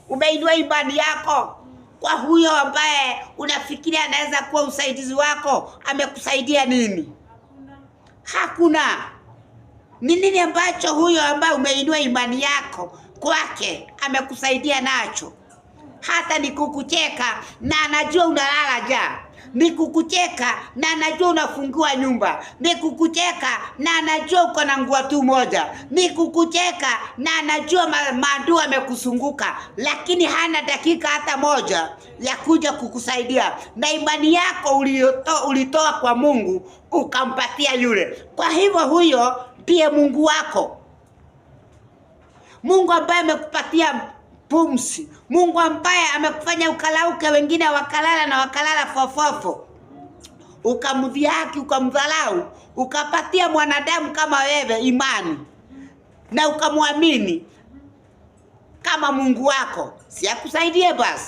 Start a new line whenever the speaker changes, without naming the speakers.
Umeinua imani yako kwa huyo ambaye unafikiria anaweza kuwa usaidizi wako, amekusaidia nini? Hakuna. Ni nini ambacho huyo ambaye umeinua imani yako kwake amekusaidia nacho? Hata ni kukucheka na anajua unalala njaa, ni kukucheka na anajua unafungua nyumba, ni kukucheka na anajua uko na nguo tu moja, ni kukucheka na anajua maadui amekusunguka, lakini hana dakika hata moja ya kuja kukusaidia, na imani yako ulitoa kwa Mungu ukampatia yule. Kwa hivyo huyo ndiye Mungu wako, Mungu ambaye amekupatia pumzi, Mungu ambaye amekufanya ukalauke, wengine wakalala na wakalala fofofo, ukamdhihaki, ukamdhalau, ukapatia mwanadamu kama wewe imani na ukamwamini kama Mungu wako, si akusaidie basi?